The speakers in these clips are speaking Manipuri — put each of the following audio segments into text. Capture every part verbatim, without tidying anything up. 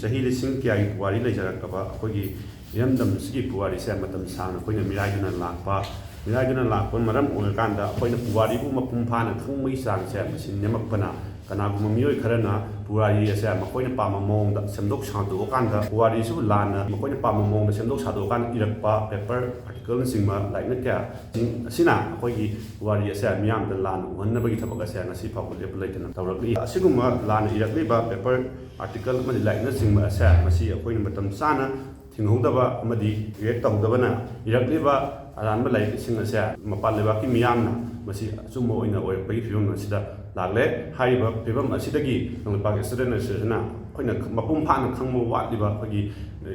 ꯆꯍꯤ ꯂꯤꯁꯤꯡ ꯀꯌꯥꯒꯤ ꯄꯨꯋꯥꯔꯤ ꯂꯩꯖꯔꯛꯂꯕ ꯑꯩꯈꯣꯏꯒꯤ ꯏꯔꯝꯗꯝ ꯑꯁꯤꯒꯤ ꯄꯨꯋꯥꯔꯤꯁꯦ ꯃꯇꯝ ꯁꯥꯡꯅ ꯑꯩꯈꯣꯏꯅ ꯃꯤꯔꯥꯏꯗꯨꯅ ꯂꯥꯛꯄ, ꯃꯤꯔꯥꯏꯗꯨꯅ ꯂꯥꯛꯄ ꯃꯔꯝ ꯑꯣꯏꯔꯀꯥꯟꯗ ꯑꯩꯈꯣꯏꯅ ꯄꯨꯋꯥꯔꯤꯕꯨ ꯃꯄꯨꯡ ꯐꯥꯅ ꯈꯪꯕꯒꯤ ꯆꯥꯡꯁꯦ ꯃꯁꯤ ꯅꯦꯝꯃꯛꯄꯅ, ꯀꯅꯥꯒꯨꯝꯕ ꯃꯤꯑꯣꯏ ꯈꯔꯅ ꯄꯨꯋꯥꯔꯤ ꯑꯁꯦ ꯃꯈꯣꯏꯅ ꯄꯥꯝꯕ ꯃꯑꯣꯡꯗ ꯁꯦꯝꯗꯣꯛ ꯁꯥꯗꯣꯛꯑꯀꯥꯟꯗ, ꯄꯨꯋꯥꯔꯤꯁꯤꯕꯨ ꯂꯥꯟꯅ ꯃꯈꯣꯏꯅ ꯄꯥꯝꯕ ꯃꯑꯣꯡꯗ ꯁꯦꯝꯗꯣꯛ ꯁꯥꯗꯣꯛꯑꯀꯥꯟꯗ ꯏꯔꯛꯄ ꯄꯦꯄꯔ ꯑꯥꯔꯇꯤꯀꯜꯅꯆꯤꯡꯕ ꯂꯥꯏꯔꯤꯛꯅ ꯀꯌꯥ ꯑꯁꯤꯅ ꯑꯩꯈꯣꯏꯒꯤ ꯄꯨꯋꯥꯔꯤ ꯑꯁꯦ ꯃꯤꯌꯥꯝꯗ ꯂꯥꯟꯅ ꯎꯍꯟꯅꯕꯒꯤ ꯊꯕꯛ ꯑꯁꯦ ꯉꯁꯤ ꯐꯥꯎꯕ ꯂꯦꯞꯄ ꯂꯩꯇꯅ ꯇꯧꯔꯛꯂꯤ꯫ ꯑꯁꯤꯒꯨꯝꯕ ꯂꯥꯟꯅ ꯏꯔꯛꯂꯤꯕ ꯄꯦꯄꯔ ꯑꯥꯔꯇꯤꯀꯜ ꯑꯃꯗꯤ ꯂꯥꯏꯔꯤꯛꯅꯆꯤꯡꯕ ꯑꯁꯦ ꯃꯁꯤ ꯑꯩꯈꯣꯏꯅ ꯃꯇꯝ ꯆꯥꯅ ꯊꯤꯡꯍꯧꯗꯕ ꯑꯃꯗꯤ ꯔꯤꯌꯦꯛ ꯇꯧꯍꯧꯗꯕꯅ ꯏꯔꯛꯂꯤꯕ ꯑꯔꯥꯟꯕ ꯂꯥꯏꯔꯤꯛꯁꯤꯡ ꯑꯁꯦ ꯃꯄꯥꯟ ꯂꯩꯕꯥꯛꯀꯤ ꯃꯤꯌꯥꯝꯅ ꯃꯁꯤ ꯑꯆꯨꯝꯕ ꯑꯣꯏꯅ ꯑꯣꯏꯔꯛꯄꯒꯤ ꯐꯤꯕꯝ ꯑꯁꯤꯗ ꯂꯥꯛꯂꯦ꯫ ꯍꯥꯏꯔꯤꯕ ꯐꯤꯕꯝ ꯑꯁꯤꯗꯒꯤ ꯀꯪꯂꯩꯄꯥꯛ Student Association ꯑꯩꯈꯣꯏꯅ ꯃꯄꯨꯡ ꯐꯥꯅ ꯈꯪꯕ ꯋꯥꯠꯂꯤꯕ ꯑꯩꯈꯣꯏꯒꯤ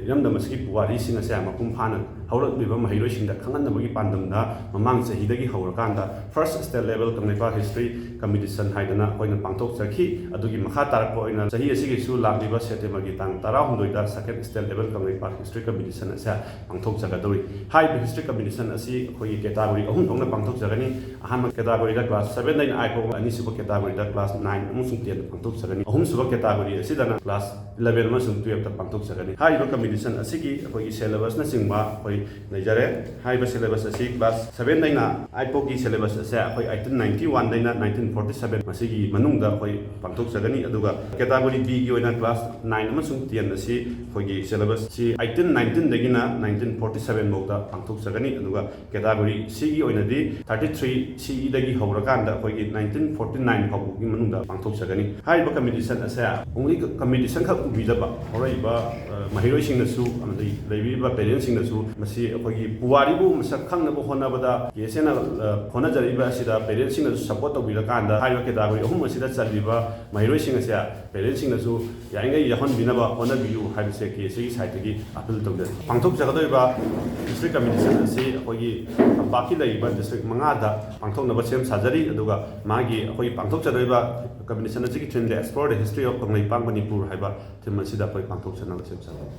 ꯏꯔꯝꯗꯝ ꯑꯁꯤꯒꯤ ꯄꯨꯋꯥꯔꯤꯁꯤꯡ ꯑꯁꯦ ꯃꯄꯨꯡ ꯐꯥꯅ ꯍꯧꯔꯛꯂꯤꯕ ꯃꯍꯩꯔꯣꯏꯁꯤꯡꯗ ꯈꯪꯍꯟꯅꯕꯒꯤ ꯄꯥꯟꯗꯝꯗ ꯃꯃꯥꯡ ꯆꯍꯤꯗꯒꯤ ꯍꯧꯔꯀꯥꯟꯗ First State Level Kangleipak History Competition ꯍꯥꯏꯗꯅ ꯑꯩꯈꯣꯏꯅ ꯄꯥꯡꯊꯣꯛꯆꯈꯤ꯫ ꯑꯗꯨꯒꯤ ꯃꯈꯥ ꯇꯥꯔꯛꯄ ꯑꯣꯏꯅ ꯆꯍꯤ ꯑꯁꯤꯒꯤꯁꯨ ꯂꯥꯛꯂꯤꯕ ꯁꯦꯞꯇꯦꯝꯕꯔꯒꯤ ꯇꯥꯡ ꯇꯔꯥꯍꯨꯝꯗꯣꯏꯗ Second State Level Kangleipak History Competition ꯑꯁꯦ ꯄꯥꯡꯊꯣꯛꯆꯒꯗꯧꯔꯤ꯫ ꯍꯥꯏꯔꯤꯕ History Competition ꯑꯁꯤ ꯑꯩꯈꯣꯏꯒꯤ category ꯑꯍꯨꯝ ꯊꯣꯛꯅ ꯄꯥꯡꯊꯣꯛꯆꯒꯅꯤ꯫ ꯑꯍꯥꯟꯕ categoryꯗ class seven ꯗꯩꯅ eight ꯐꯥꯎꯕ, ꯑꯅꯤꯁꯨꯕ categoryꯗ class nine ꯑꯃꯁꯨꯡ ten ꯄꯥꯡꯊꯣꯛꯆꯒꯅꯤ꯫ ꯑꯍꯨꯝꯁꯨꯕ category ꯑꯁꯤꯗꯅ class eleven ꯑꯃꯁꯨꯡ twelveꯇ ꯄꯥꯡꯊꯣꯛꯆꯒꯅꯤ꯫ ꯍꯥꯏꯔꯤꯕ competition ꯑꯁꯤꯒꯤ ꯑꯩꯈꯣꯏꯒꯤ syllabusꯅꯆꯤꯡꯕ ꯑꯩꯈꯣꯏ ꯂꯩꯖꯔꯦ꯫ ꯍꯥꯏꯔꯤꯕ syllabus ꯑꯁꯤ class seven ꯗꯩꯅ eight ꯐꯥꯎꯒꯤ syllabus ꯑꯁꯦ ꯑꯩꯈꯣꯏ eighteen ninety one ꯗꯩꯅ nineteen forty seven ꯃꯁꯤꯒꯤ ꯃꯅꯨꯡꯗ ꯑꯩꯈꯣꯏ ꯄꯥꯡꯊꯣꯛꯆꯒꯅꯤ꯫ ꯑꯗꯨꯒ category Bꯒꯤ ꯑꯣꯏꯅ class nine ꯑꯃꯁꯨꯡ ten ꯑꯁꯤ ꯑꯩꯈꯣꯏꯒꯤ syllabusꯁꯤ eighteen nineteenꯗꯒꯤꯅ nineteen forty seven ꯐꯥꯎꯗ ꯄꯥꯡꯊꯣꯛꯆꯒꯅꯤ꯫ ꯑꯗꯨꯒ category Cꯒꯤ ꯑꯣꯏꯅꯗꯤ thirty three CEꯗꯒꯤ ꯍꯧꯔꯀꯥꯟꯗ ꯑꯩꯈꯣꯏꯒꯤ nineteen forty nine ꯐꯥꯎꯕꯒꯤ ꯃꯅꯨꯡꯗ ꯄꯥꯡꯊꯣꯛꯆꯒꯅꯤ꯫ ꯍꯥꯏꯔꯤꯕ competition ꯑꯁꯦ only competition ꯈꯛ ꯎꯕꯤꯗꯕ, ꯍꯧꯔꯛꯏꯕ, ꯑ, ꯃꯍꯩꯔꯣꯏꯁꯤꯡꯅꯁꯨ ꯑꯃꯗꯤ ꯂꯩꯕꯤꯔꯤꯕ parentsꯁꯤꯡꯅꯁꯨ ꯃꯁꯤ ꯑꯩꯈꯣꯏꯒꯤ ꯄꯨꯋꯥꯔꯤꯕꯨ ꯃꯁꯛ ꯈꯪꯅꯕ ꯍꯣꯠꯅꯕꯗ KSAꯅ, ꯑ, ꯍꯣꯠꯅꯖꯔꯛꯏꯕ ꯑꯁꯤꯗ parentsꯁꯤꯡꯅꯁꯨ support ꯇꯧꯕꯤꯔꯀꯥꯟꯗ ꯍꯥꯏꯔꯤꯕ category ꯑꯍꯨꯝ ꯑꯁꯤꯗ ꯆꯜꯂꯤꯕ ꯃꯍꯩꯔꯣꯏꯁꯤꯡ ꯑꯁꯦ parentsꯁꯤꯡꯅꯁꯨ ꯌꯥꯔꯤꯉꯩ ꯌꯥꯎꯍꯟꯕꯤꯅꯕ ꯍꯣꯠꯅꯕꯤꯌꯨ ꯍꯥꯏꯕꯁꯦ KSAꯒꯤ sideꯇꯒꯤ appeal ꯇꯧꯖꯔꯤ꯫ ꯄꯥꯡꯊꯣꯛꯆꯒꯗꯧꯔꯤꯕ History Competition ꯑꯁꯤ ꯑꯩꯈꯣꯏꯒꯤ ꯇꯝꯄꯥꯛꯀꯤ ꯂꯩꯔꯤꯕ district ꯃꯉꯥꯗ ꯄꯥꯡꯊꯣꯛꯅꯕ ꯁꯦꯝ ꯁꯥꯖꯔꯤ꯫ ꯑꯗꯨꯒ ꯃꯥꯒꯤ ꯑꯩꯈꯣꯏꯒꯤ ꯄꯥꯡꯊꯣꯛꯆꯗꯧꯔꯤꯕ competition ꯑꯁꯤꯒꯤ themeꯗꯤ Explore the History of Kangleipak Manipur ꯍꯥꯏꯕ theme ꯑꯁꯤꯗ ꯑꯩꯈꯣꯏ ꯄꯥꯡꯊꯣꯛꯆꯅꯕ ꯁꯦꯝ ꯁꯥꯖꯔꯤ꯫